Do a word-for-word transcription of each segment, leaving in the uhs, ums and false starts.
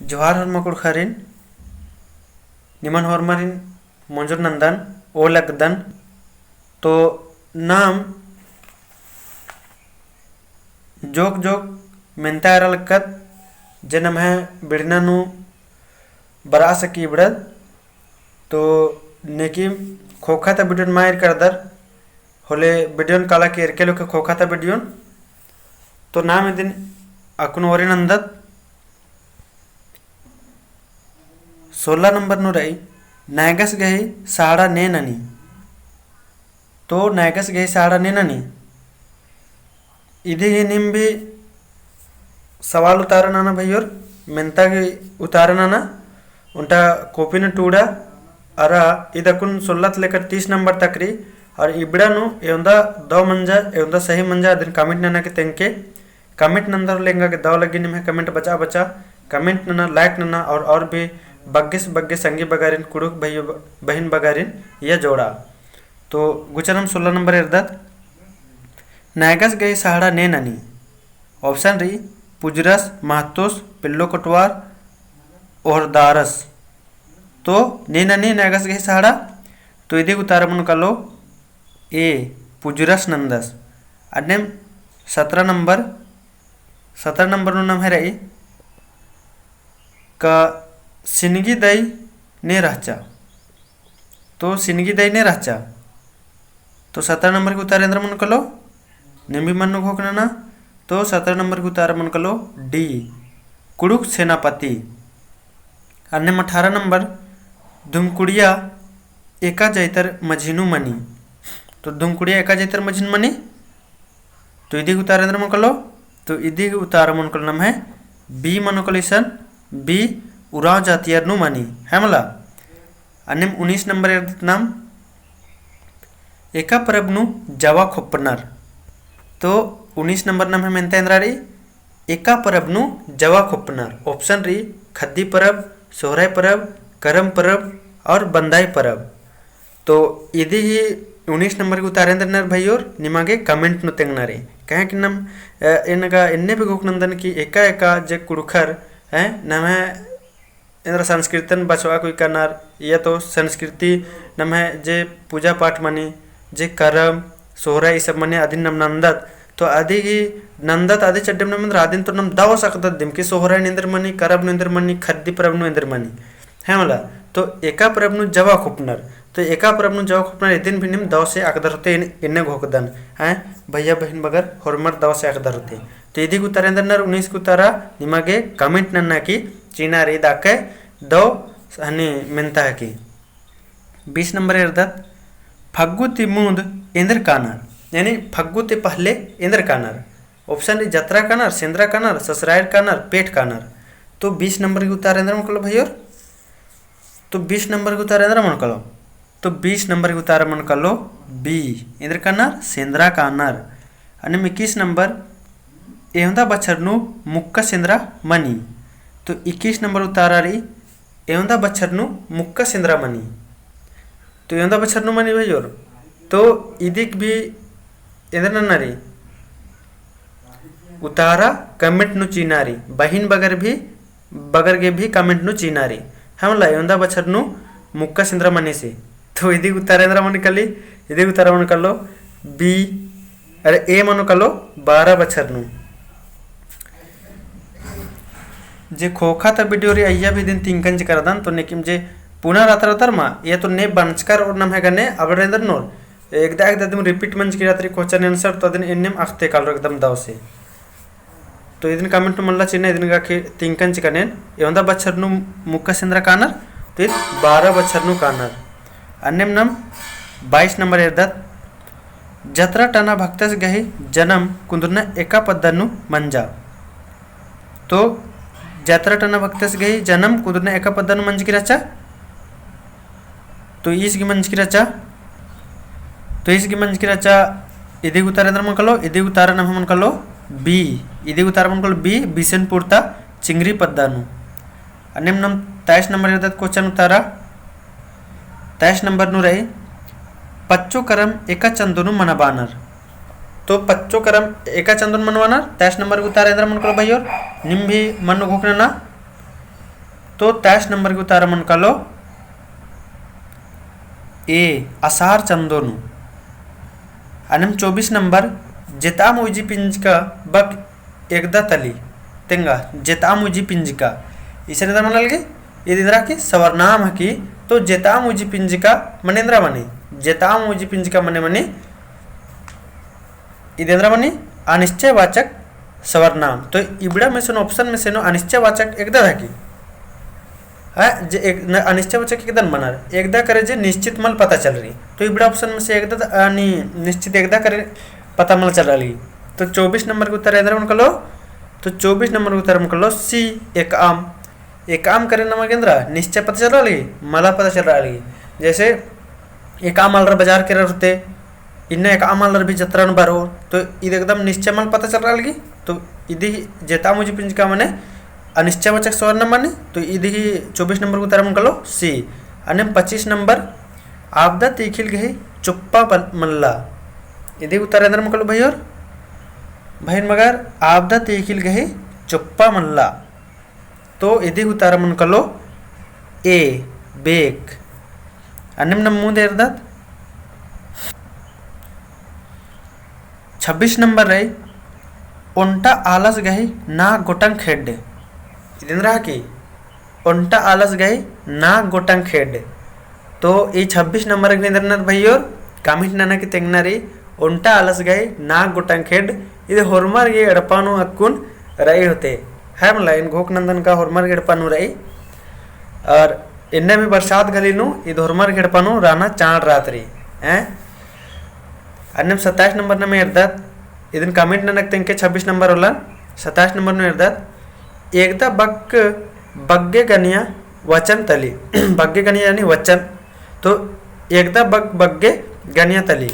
जोहार होरमा कुँड़ुख़ारिन, निमन होरमारिन मोंजुर नन्दन, ओलगदन। तो नाम जोक जोक मेन्ता एरा लगदत, जे नम्है बिड़ना नू बरआ सकी इबड़द। तो नेकिम ख़ोख़ा ता video न मा एर करदर, होले video न काला के एरके लोके ख़ोख़ा ता video न। तो नाम इदिन अक्कुन ओरे नन्दत। सोलह नंबर नू रई, नैगस गही सहाड़ा ने ननी। तो नैगस गही सहाड़ा ने ननी। इदी ही नीम भी सवाल उतारा नना भइयोर, मेन्ता गही उतारा नना, ओन्टा copy न टूड़ा, अरा ईद अक्कुन सोलह ती लेकर तीस नंबर तक रई, और इबड़ा नू एवंदा दव मंजा, एवंदा सही मंजा, अदिन comment नना की तेंगके, comment नंदर ले एंगा गे दव लग्गी निम्है comment बचा बचा, comment नना, like नना और, और भी बग्गे से बग्गे संगी बगारिन, कुँड़ुख़ भइयो ब-, बहिन बगारिन इया जोड़ा। तो गुचा नाम सोलह नंबर एरदत, नैगस गही सहाड़ा ने ननी। Option रई, पुजरस, महतोस, पेल्लो कोटवार, ओहरदारस। तो ने ननी नैगस गही सहाड़ा, तो इदी गही उतारा मनो कालो A, पुजरस नंदस। अन्नेम सतरा नंबर, सतरा नंबर नू नम्है रई का सिनगी दई ने रहचा। तो सिनगी दई ने रहचा। तो सतरा नंबर गही उतारा एन्दरा मनो कालो, नीम भी मनो घोख नना। तो सतरा नंबर गही उतारा मनो कालो D, कुँड़ुख़ सेनापति। अन्नेम अठारह नंबर, धुमकुड़िया एका जैतर मझी नू मनी। तो धुमकुड़िया एका जैतर मझी नू मनी। तो इदी गही उतारा एन्दरा मनो कालो, तो इदी गही उतारा मनो कालो नम्है B मनो कालो इसन, B उराँव जातियर नू मनी, है मला। अन्नेम उन्नीस नंबर एरदत नाम, एका परब नू जवा खोपनर। तो उन्नीस नंबर नम्है मेन्ता एन्दरा रई, एका परब नू जवा खोपनर। Option रई, खद्दी परब, सोहराई परब, करम परब और बंदाई परब। तो इदी ही उन्नीस नंबर गही उतारा एन्दर नर भइयोर, निमा गे comment नू तेंगना रई। काहे कि नम, अ, एन गा एन्ने भी घोख नन्दन कि एका एका जे कुँड़ुख़र, हैं, नम्है एन्दरा संस्कृतिन बचवा कोई कनर, या तो संस्कृति नम्है जे पूजा पाठ मनी, जे करम, सोहरा ई सब मनी अदिन नम नन्दत, तो अदी गही नन्दत अदी चड्डम नम एन्दरा अदिन तो नम दव से अख़दत दिम कि सोहरा नू एन्दर मनी, करम नू एन्दर मनी, खद्दी परब नू एन्दर मनी। है मला, तो एका परब नू जवा खोपनर, तो एका परब नू जवा खोपनर इदिन भी नीम दव से अख़दर होते, एन-, एन्ने घोखदन, हैं, भइया बहिन बगर होरमर दव से अख़दर होते। तो इदी गही उतारा एन्दर नर उन्नीस गही उतारा निमा गे comment नन्ना की चिअना रई दाके दव हनी मेन्ता हकी। बीस नंबर एरदत, फग्गु ती मुन्द एन्दर कानर, यानी फग्गु ती पहले एन्दर कानर। Option रई जतरा कानर, सेंदरा कानर, ससरायर कानर, पेट कानर। तो बीस नंबर गही उतारा एन्दरा मनो कालो भइयोर? तो बीस नंबर गही उतारा एन्दरा मनो कालो? तो बीस नंबर गही उतारा मनो कालो B, एन्दर कानर, सेंदरा कानर। अन्नेम इक्कीस नंबर, एवंदा बछर नू मुक्का सेंदरा मनी। तो इक्कीस नंबर उतारा रई, एवंदा बछर नू मुक्का सेंदरा मनी। तो एवंदा बछर नू मनी भइयोर। तो इदिक भी एन्दर नन्ना रई, उतारा comment नू चिअना रई, बहिन बगर भी, बगर गे भी comment नू चिअना रई। है मला, एवंदा बछर नू मुक्का सेंदरा मनी से। तो इदी गही उतारा एन्दरा मनो काली, इदी गही उतारा मनो कालो B, अरे A मनो कालो बारा बछर नू। जे ख़ोख़ा ता video रई अइय्या भी इदिन तिंकन चिकरदन, तो नेकिम जे पुना रातर रातर मा, या तो ने बंचकर और नम्है गने अबड़र एन्दर ननोर, एकदा एकदा दिम repeat मंजकी रातरी question answer, तो अदिन एन्नेम अख़ते कालोर एकदम दव से। तो इदिन comment नू मल्ला चिअना, इदिन गा खे तिंकन चिकनेन, एवंदा बछर नू मुक्का सेंदरा कानर, तो ईद बारा बछर नू कानर। अन्नेम नम बाईस नंबर एरदत, जतरा टना भक्तस गही जनम कुन्दुरना एका पद्दा नू मंजा। तो जतरा टना भक्तस गही जनम कुन्दुरना एका पद्दा नू मंजकी रहचा। तो ईस गही मंजकी रहचा, तो ईस गही मंजकी रहचा, इदी गही उतारा एन्दरा मनो कालो, इदी गही उतारा नम्है मनो कालो B, इदी गही उतारा मनो कालो B, बिसनपुर ता चिंगरी पद्दा नू। अन्नेम नम तेईस नंबर एरदत question उतारा, तेईस नंबर नू रई, पच्चो करम एका चंदो नू मनाबानर। तो पच्चो करम एका चंदो नू मनवानर, तेईस नंबर गही उतारा एन्दरा मनो कालो भइयोर, नीम भी मनो घोख नना। तो तेईस नंबर गही उतारा मनो कालो A, असार चंदो नू। अन्नेम चौबीस नंबर, जेताम उइजी पिंजका बक एकदा तली, तेंगा, जेताम उइजी पिंजका। इसन एन्दरा मना लगी, ईद एन्दरा की सवर्नाम हकी, तो जेताम उइजी पिंजका मने एन्दरा मनी, जेताम उइजी पिंजका मने मनी, ईद एन्दरा मनी अनिश्चयवाचक सवर्नाम। तो इबड़ा में से नू, option में से नू अनिश्चयवाचक एकदा हकी। हाँ, जे एक, न, अनिश्चयवाचक एकदा मना रई, एकदा करे जे निश्चित मल पता चलरई। तो इबड़ा option में से एकदा त, आ, नि, निश्चित एकदा करे पता मल चलरई। तो चौबीस नंबर गही उतारा एन्दरा मनो कालो, तो चौबीस नंबर गही उतारा मनो कालो C, एकअम। एकअम करे नमा गे एन्दरा निश्चय पता चलरई, मला पता चलरई। जैसे एकअम आलर बजार केरर होते, इन्ना एकअम आलर भी जतरा नू बरओर, तो ईद एकदम निश्चय मल पता चलरई। तो इदी जेताम उइजी पिंजका मने अनिश्चयवाचक सवर्नाम मनी, तो इदी चौबीस नंबर गही उतारा मनो कालो C। अन्नेम पच्चीस नंबर, आबदा तीखिल गही चुप्पा बल-, मल्ला। इदी उतारा एन्दरा मनो कालो भइयोर, भइन मगर आबदा तीखिल गही चुप्पा मल्ला। तो इदी उतारा मनो कालो A, बेक। अन्नेम नम मुन्द एरदत। छब्बीस नंबर रई, ओन्टा आलस गही नाग गोटंग खेड्ड। इद एन्दरा हकी, ओन्टा आलस गही नाग गोटंग खेड्ड। तो ई छब्बीस नंबर गही एन्दरा नर भइयोर, comment नना की तेंगना रई, ओन्टा आलस गही नाग गोटंग खेड्ड, इद होरमर गही एड़पा नू अक्कुन रई होते। है मला, एन घोख नंदन का होरमर गही एड़पा नू रई। और एन्ने भी बरसात घली नू ईद होरमर गही एड़पा नू रअना चाड़ रअत रई, हैं? अन्नेम सत्ताईस नंबर नम एरदत, इदिन comment ननक तेंगके छब्बीस नंबर ओलन, सत्ताईस नंबर नू एरदत, एकदा बक बग्गे गनिया वचन तली। बग्गे गनिया यानी वचन, तो एकदा बक बग्गे गनिया तली।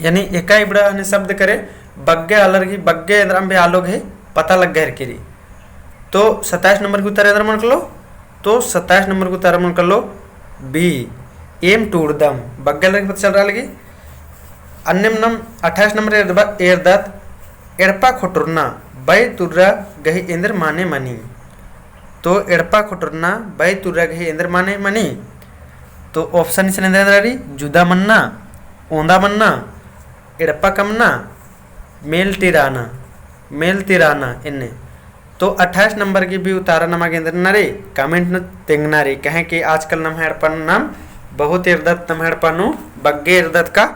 यानी एका इबड़ा हने शब्द करे, बग्गे आलर गही, बग्गे एन्दरम भी आलो गही पता लग्गा हेरकी रई। तो सत्ताईस नंबर गही उतारा एन्दरा मनो कालो, तो सत्ताईस नंबर गही उतारा मनो कालो B, एम टूड़दम, बग्गे आलर गही पता चलरआ लगी। अन्नेम नम अट्ठाईस नंबर एरदत, एरदत, एड़पा खोटरना, बई तुर्रा गही एन्देर माने मनी। तो एड़पा खोटरना, बई तुर्रा गही एन्देर माने मनी। तो option इसन एन्देर एन्देर रई, जुदा मन्ना, ओन्दा मन्ना, एड़पा कमना, मेल तिराना, मेल तिराना एन्ने। तो अट्ठाईस नंबर गही भी उतारा नमा गे एन्देर नना रई, comment नू तेंगना रई, कहे कि आजकल नम्है एड़पा नू नाम बहुत एरदत, नम्है एड़पा नू बग्गे एरदत का।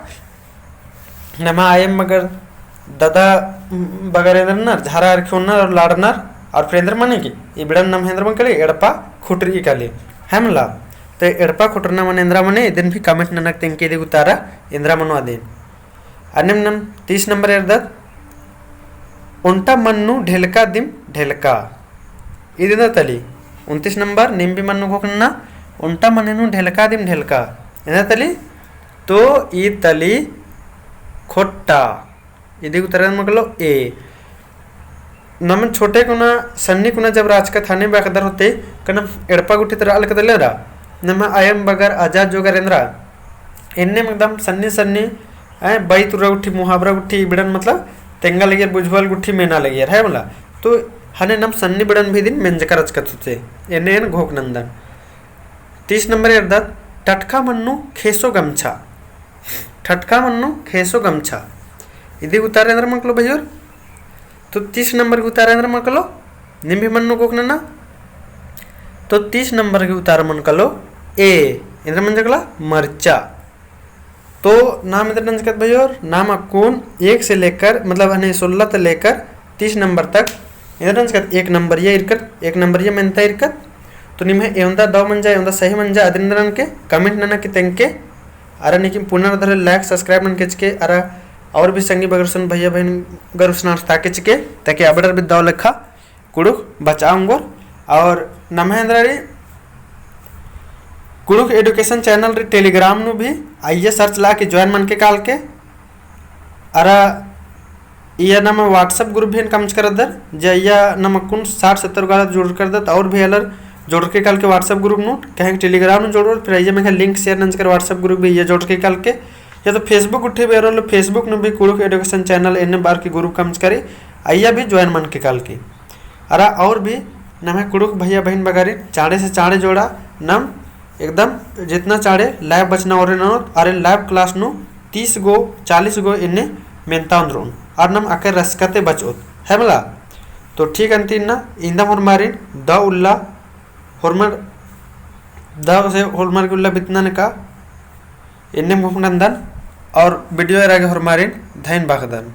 नमा आयम बगर, ददा बगर एन्देर नर, झारा अरखी ओन्नर और लाड़नर, और फिर एन्देर मनी कि इबड़न नम्है एन्देर मनी काली, एड़पा खुटरी काली, है मला। तो एड़पा खुटरना मने एन्देर मनी, इदिन भी comment ननक तेंगके इदी उतारा एन्देर मनो अदिन। अन्नेम नम तीस नंबर एरदत, ओन्टा मन्नू ढेलका दिम ढेलका। इद एन्देर तली, उनतीस नंबर, नीम भी मन्नू घोख नना, ओन्टा मन्नू ढेलका दिम ढेलका। एन्देर तली, तो इद तली खोट्टा। इदी उतारा मनो कालो A। नमन छोटे कुना, सन्नी कुना जब राजकत्था ने बअदर होते, का नम एड़पा गुट्ठी तरा अलग दले रा। नम्है आयम बगर, अजा जोगर एन्देर। एन्ने एकदम सन्नी सन्नी, ऐ, बई तुर्रा गुट्ठी, मुहावरा गुट्ठी, इबड़न मतलब तेंगा लगियर, बुझुवल गुट्ठी मेना लगियर, है मला। तो हने नम सन्नी इबड़न भी इदिन मेंजका रहचकत होते। एन्ने एन घोख नंदन। तीस नंबर एरदत, टटखा मन्नू खेसो गमछा। टटखा मन्नू खेसो गमछा। इदी उतारा एन्देर मनो कालो भइयोर। तो तीस नंबर गही उतारा एन्देर मनो कालो, नीम भी मन्नू घोख नना। तो तीस नंबर गही उतारा मनो कालो A, एन्देर मंजा काला मरचा। तो नाम एन्देर नंजकत भइयोर, नाम अक्कुन एक से लेकर, मतलब हने सोलह से लेकर तीस नंबर तक एन्देर नंजकत, एक नंबरिया इरकत, एक नंबरिया मेन्ता इरकत। तो निम्है एवंदा दव मंजा, एवंदा सही मंजा, अदिन एन्देर ननके comment ननके तेंगके, अरा नीकिम पुना रअदर होले like, subscribe ननके चिके, अरा और भी संगी बगरुसन, भैया बहिन गरुसन ताके चिके, ताकि अबड़र भी दव लेखा कुँड़ुख़ बचआ ओंगोर। और नम्है एन्देर रई कुँड़ुख़ education channel रई Telegram नू भी, अइय्या search लगा के join मनके कालके। अरा इय्या नम्है WhatsApp group भी एन कमचकर रअदर, जे अइय्या नम अक्कुन साठ सत्तर गो आलर जोड़रकर रअदत, और भी आलर जोड़रके कालके WhatsApp group नू, कहे कि Telegram नू जोड़ोर, फिर अइय्या मेंजका link share नंजकर WhatsApp group भी अइय्या जोड़रके कालके, या तो Facebook गुट्ठी भी एरोर होले Facebook नू भी कुँड़ुख़ education channel एन्ने बअर की group कमचकर रई, अइय्या भी join मनके कालके। अरा और भी नम्है कुँड़ुख़ भैया बहिन बगारिन चाँड़े से चाँड़े जोड़ा नम एकदम जितना चाँड़े live बचना ओरे ननोत, अरे live class नू तीस गो, चालीस गो एन्ने मेन्ता ओन्द्रोन, अरा नम अक्कर रसकते बचओत, है मला? तो ठीक अन्ती इन्ना, इन्दम होरमारिन दव उल्ला होरमर, दव से होरमर गे उल्ला बितनन का, एन्ने मुख नन्दन, और video एरा गे होरमारिन धइन बअदन।